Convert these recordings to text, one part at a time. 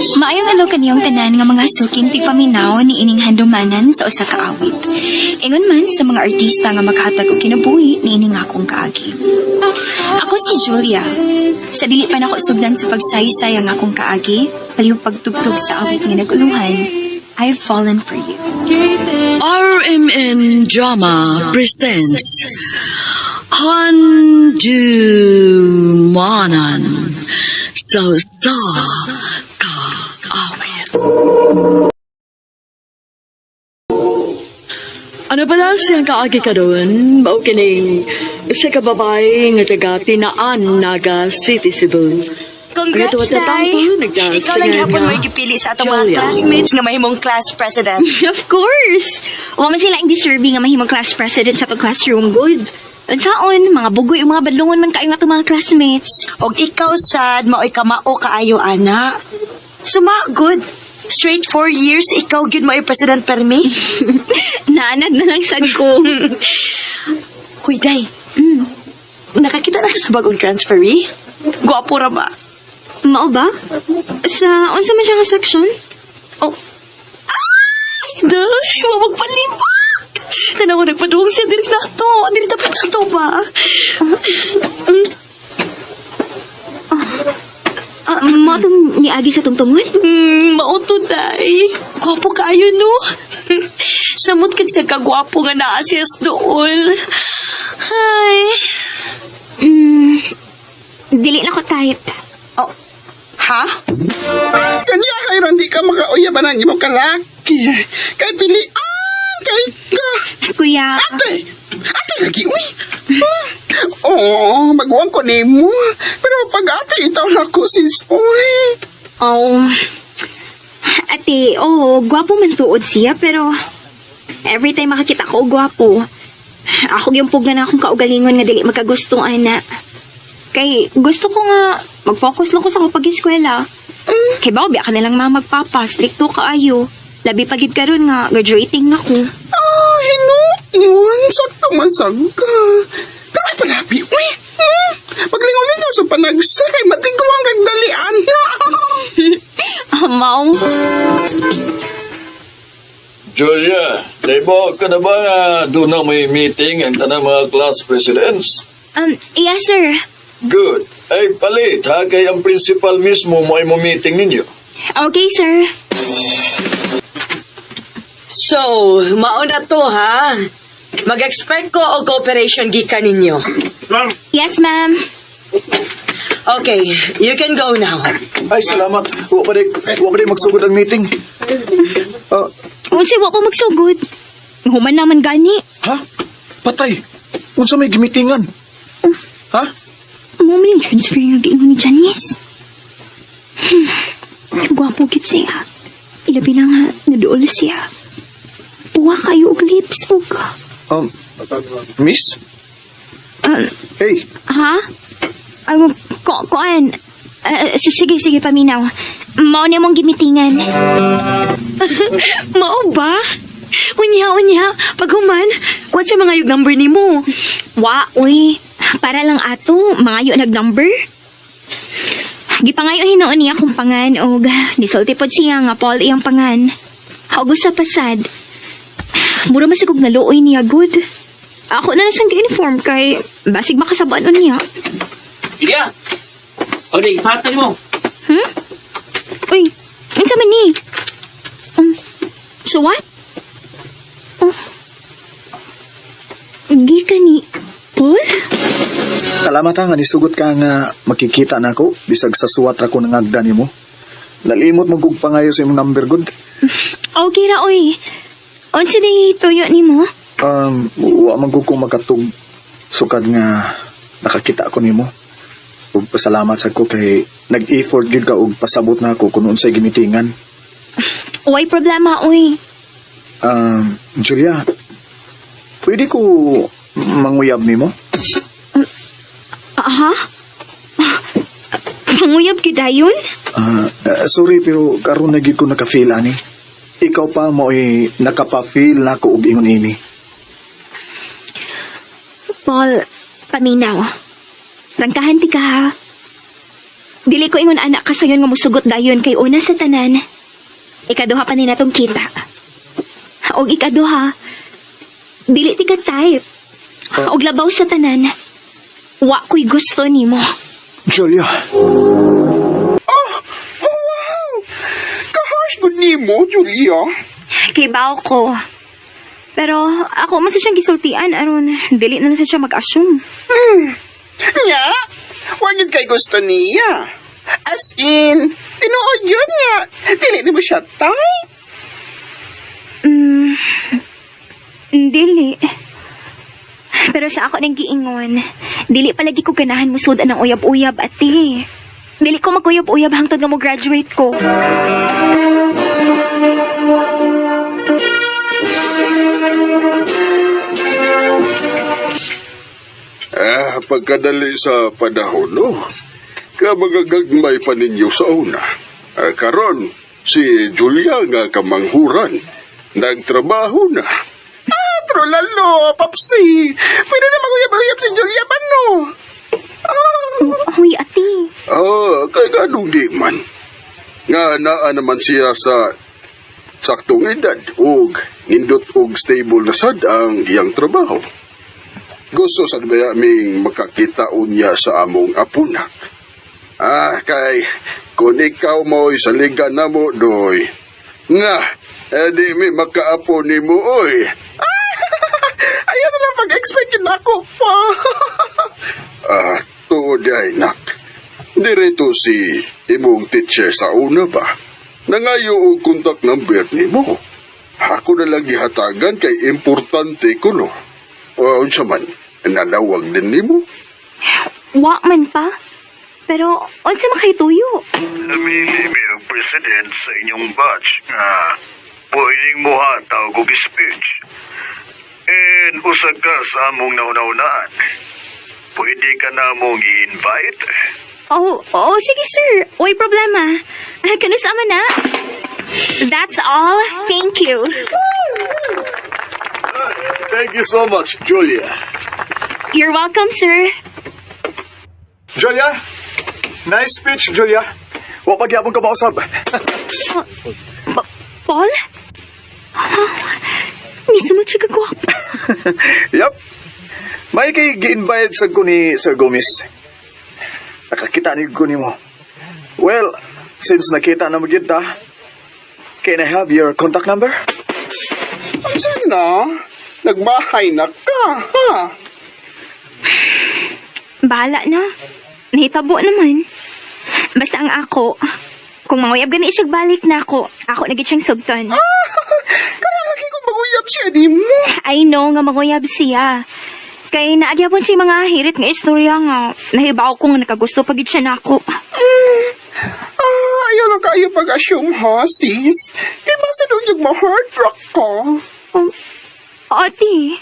Maayong adlaw kaniyong tanan nga mga suking tigpaminaw ni ining handumanan sa usa ka awit. Ingon man sa mga artista nga maghatag og kinabuhi ni ining akong kaagi. Ako si Julia. Sa dili pa nako sugdan sa pagsaysay ang akong kaagi, palihog pagtugtog sa awit nga nag-uluhan, I've Fallen For You. RMN Drama presents Handumanan sa Usa Ka Awit. Ano pala siyang kaagi karon? Mao kining usa ka babae nga taga Tinaan, Naga City, Cebu. Congrats, Ang atuwa Day! tatampo, nagdasingan Ikaw lang gihapon nga. mo gipili sa atong mga Julia. classmates nga mahimong class president. Of course! Wa man sila ang deserving nga mahimong class president sa atong classroom, good. Unsaon, mga bugoy ug mga badlongon man kaayo nga atong mga classmates. Og ikaw sad maoy kamao kaayo ana. Suma good. Straight 4 years ikaw gyud maoy president permi. Naanad na lang sad ko. Huy, Day. Nakakita na ka sa bagong transferee? Gwapo ra ba? Mao ba? Sa unsa man siya nga section? Oh. Ay, Day! Wa magpalibak! Tanawa nagpadung siya diri nato. Diri dapat nato ba? Mao tong niagi sa tungtungon? Mao to, Day. Gwapo kaayo, no? Samot kag sa kagwapo nga naa siya sa dool. Ay. Dili na ko type. Oh. Ha? Kanya kay ron di ka makauyaban ang imong kalaki. Kay pili kay ka. Kuya, Ate, ate lagi uy. Oo, maguwang ko nimo. Pero pag ate itaw na ko sis uy. Oh. Ate, oo, gwapo man tuod siya, pero every time makakita ko, gwapo. Ako yung pugna na akong kaugalingon nga dili magkagusto, ana. Kay gusto ko nga mag-focus lang ko sa akong pag-eskwela. Kay ba, biya ka nilang mga magpapa, stricto kaayo. Labi pagid karon nga, graduating na ko. Ah, hinuon. Sakto man sad ka. Pero ay palabi uy. Paglingaw-lingaw sa panagsa kay matiguang kag dalian. Mao. Julia, naibaw ka na ba nga doon na may meeting ang tanang mga class presidents? Yes, sir. Good. Ay, palit ha, kay ang principal mismo mo ay mo meeting ninyo. Okay, sir. So, mao na to ha. Mag-expect ko og cooperation gikan ninyo. Yes, ma'am. Okay, you can go now. Ay, salamat. Wa pa di magsugod ang meeting. Ah, Unsay wa ko magsugod. Human naman gani. Ha? Patay. Unsa may gimitingan? Ha? Mo man yung transfer nga giingon ni Janice. Gwapo gid siya. Ilabi na nga, naduol siya. Puwa kayo og lips og. Miss? Hey, Ha? Ay, ko, koan. Ah, sige, sige, paminaw. Mao niya mong gimitingan. Mao ba? Unya, unya. Paghuman, kuha sa mga yung number nimo. Wa, uy. Para lang ato, mangayo nag-number. Gipangayo hinuon niya akong pangan og nisulti pod siya nga Paul iyang pangan. Hago sa pasad. Mura masigog na luoy niya good. Ako na lang siyang gi-inform kay basig makasabaan niya. Julia! O di, ipatay mo. Uy, unsa man ni? So what? Oh. Gika ni Paul? Salamat ha, nga nisugot ka nga makikita na ako bisag sa suwat ra ko nangagda nimo. Nalimot mo kog pangayo sa imong number good. Okay ra oy. Unsa di tuyo nimo? Wa man gud ko makatug sukad nga nakakita ako nimo. Ug pasalamat sa ko kay nag-effort gyud ka og pasabot na ako kung unsay gimitingan. Way problema oy. Julia, pwede ko manguyab nimo? Aha? Panguyab gyud dayon? Sorry pero karon na gyud ko naka-feel ani. Ikaw pa mo'y nakapa-feel na ako og ingon ini. Paul, paminaw. Prangkahan ti ka ha. Dili ko ingon anak kasayon nga musugot dayon kay una sa tanan. Ikaduha pa ni natong kita. Og ikaduha, dili ti ka type. Og labaw sa tanan, wa ko'y gusto nimo. Julia. Oh, oh wow! Ka-harsh gud nimo, Julia. Kay baw ko. Pero ako man sa siyang gisultian aron dili na lang sa siya mag-assume. Nya, wa gyud kay gusto niya. As in, tinuod yun nga. Dili nimo siya type. Dili. Pero sa ako nang giingon, dili palagi ko ganahan musudan ng uyab-uyab, ate. Dili ko maguyab-uyab hangtod nga mo graduate ko. Ah, pagkadali sa panahon, no? Kamagagagmay pa ninyo sa una. Ah, karon, si Julia nga kamanghuran. Nagtrabaho na. Ah, trulalo, papsi. Pwede na maguyab-uyab si Julia ba, no? Huy, ate. Ah, kay ganong di man. Nga naa naman siya sa saktong edad og nindot og stable na sad ang iyang trabaho. Gusto sad baya ming makakita unya sa among apunak. Ah, kay kung ikaw mo'y saligan na mo, doy. Nga, eh, di mi makaapo ni mo, oy. Ayaw na lang pag-expect yun ako pa. Ah, tuod ay, nak. Direto si imong teacher sa una ba? Nangayo og contact number nimo. Ako na lang gihatagan kay importante ko no. O, unsa man, nalawag din nimo. Wa man pa. Pero, unsa man kay tuyo? Namili mi ang president sa inyong batch nga pwedeng muhatag og speech. And usag ka sa among nauna-unaan. Pwede ka na mong i-invite. Oh, oh, sige sir. Uy, problema. Ah, kanus ama na? That's all. Thank you. Thank you so much, Julia. You're welcome, sir. Julia! Nice speech, Julia. Wa pa gyapon ka mausab. Paul? Oh, Mismo siya kagwapo. Yup. May kay gi-invite sad ko ni Sir Gomez. Nakakita ni ko nimo. Well, since nakita na mo gyud ta, can I have your contact number? Unsa na? Nagbahay na ka, ha? Bahala na. Nahitabo naman. Basta ang ako, kung manguyab gani siya balik na ako, ako na gid siyang sugton. Karon lagi ko maguyab siya nimo. I know nga manguyab siya. Kay naagyapon siya mga hirit nga istorya nga nahibaw ko nga nakagusto pagid siya nako. Ah, ayaw lang kayo pag-assume, ha, sis? Kay masunod yung ma-heart rock ko. Oh, ate,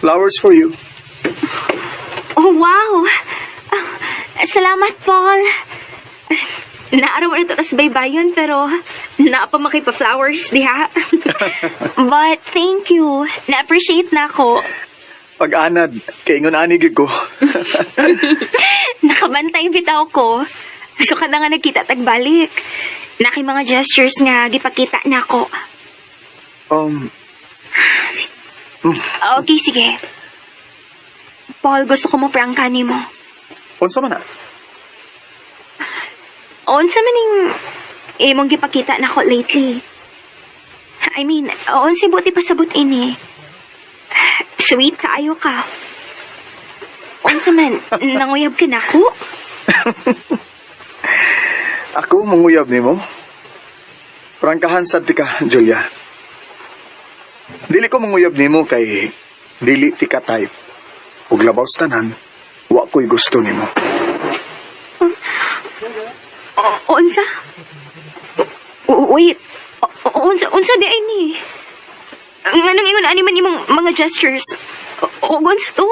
Flowers for you. Oh, wow! Ah, salamat, Paul. Naaraw na ito tas baybayon, pero naa pa makipa-flowers diha. But thank you. Na-appreciate na ako. Pag-anad, kay ingon ani gyud ko. Nakabantay bitaw ko. So kada nga nagkita tagbalik. Naki mga gestures nga gipakita na ako. Okay, sige. Paul, gusto ko mo prangka nimo. Unsa man na? Unsa man ning imong gipakita nako lately? I mean, unsa buti pasabot ini? Sweet kaayo ka. Unsa man, nanguyab ka nako? Ako manguyab nimo. Prangkahan sad ti ka, Julia. Dili ko manguyab nimo kay dili ti ka type. Ug labaw sa tanan, wa ko'y gusto nimo. Unsa? Wait. Unsa di ay ni? Nganong ingon ani man imong mga gestures? O unsa to?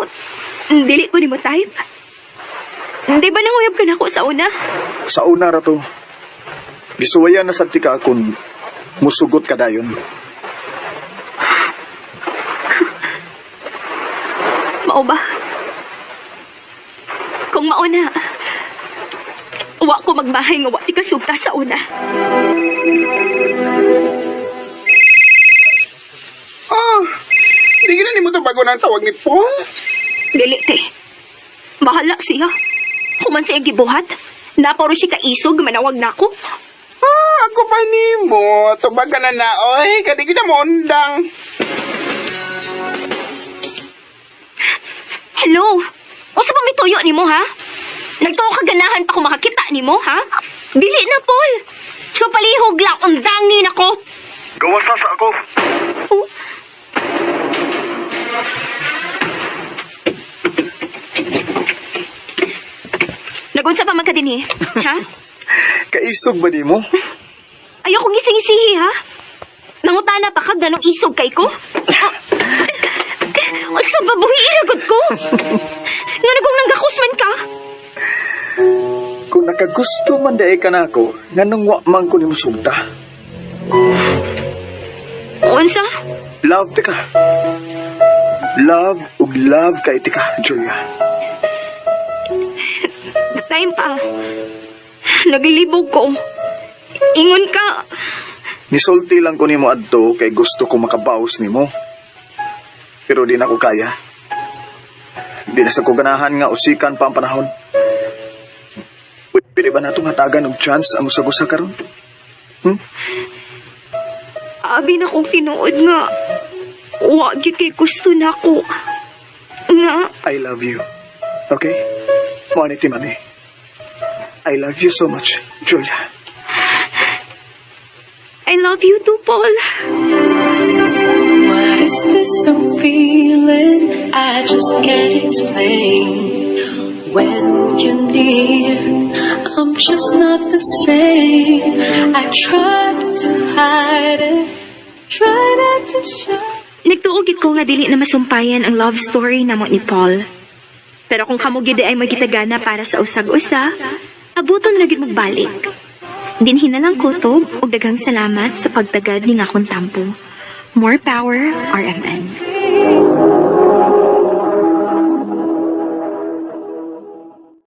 Dili ko nimo type. Di ba nanguyab ka nako sa una? Sa una ra to. Gisuwayan na sad ti ka kung musugot ka dayon. Mao ba? Mao na. Wa ko magmahay nga wa ti kasugta sa una. Ah, di gina nimo tubagon ang tawag ni Paul? Dili te. Bahala siya. Human sa iyang gibuhat. Naparo siya kaisog, manawag na ako. Ah, ako pa nimo. Tubagan na na, oy. Kadi gina mo undang. Hello? Unsa pa may tuyo nimo ha? Nagtuo ka ganahan pa ko makakita nimo ha? Dili na, Paul. So palihog lang undangin ako. Gawas na sa ako. Oh. Nagunsa pa man ka dinhi, ha? Kaisog ba nimo? Ayoko ngising-isihi, ha? Nangutana pa ka, ganong isog kay ko? Ah, Unsa ba buhi iragot ko? Nga nagong nanggakus man ka? Kung nakagusto man dae ka nako, nganong wa man ko nimo sugta. Unsa? Love tika. Love ug love kay tika, Julia. Time pa. Naglilibog ko. Ingon ka. Nisulti lang ko nimo adto kay gusto ko makabaos nimo. Pero di na ko kaya. Di na sa ko ganahan nga usikan pa ang panahon. Pwede ba natong hatagan og chance ang usag-usa karon? Abi na kong tinuod nga. Wa gyud kay gusto na ko. Nga. I love you. Okay? Mo ni ti mami. I love you so much, Julia. I love you too, Paul. What is this I'm feeling? I just can't explain. When you're near, I'm just not the same. I try to hide it, try not to show. Nagtuo gid ko nga dili na masumpayan ang love story namo ni Paul. Pero kung kamo gid ay magitagana para sa usag-usa, abuton na gid magbalik. Dinhi na lang kutob ug daghang salamat sa pagtagad ning akong tampo. More power, RMN.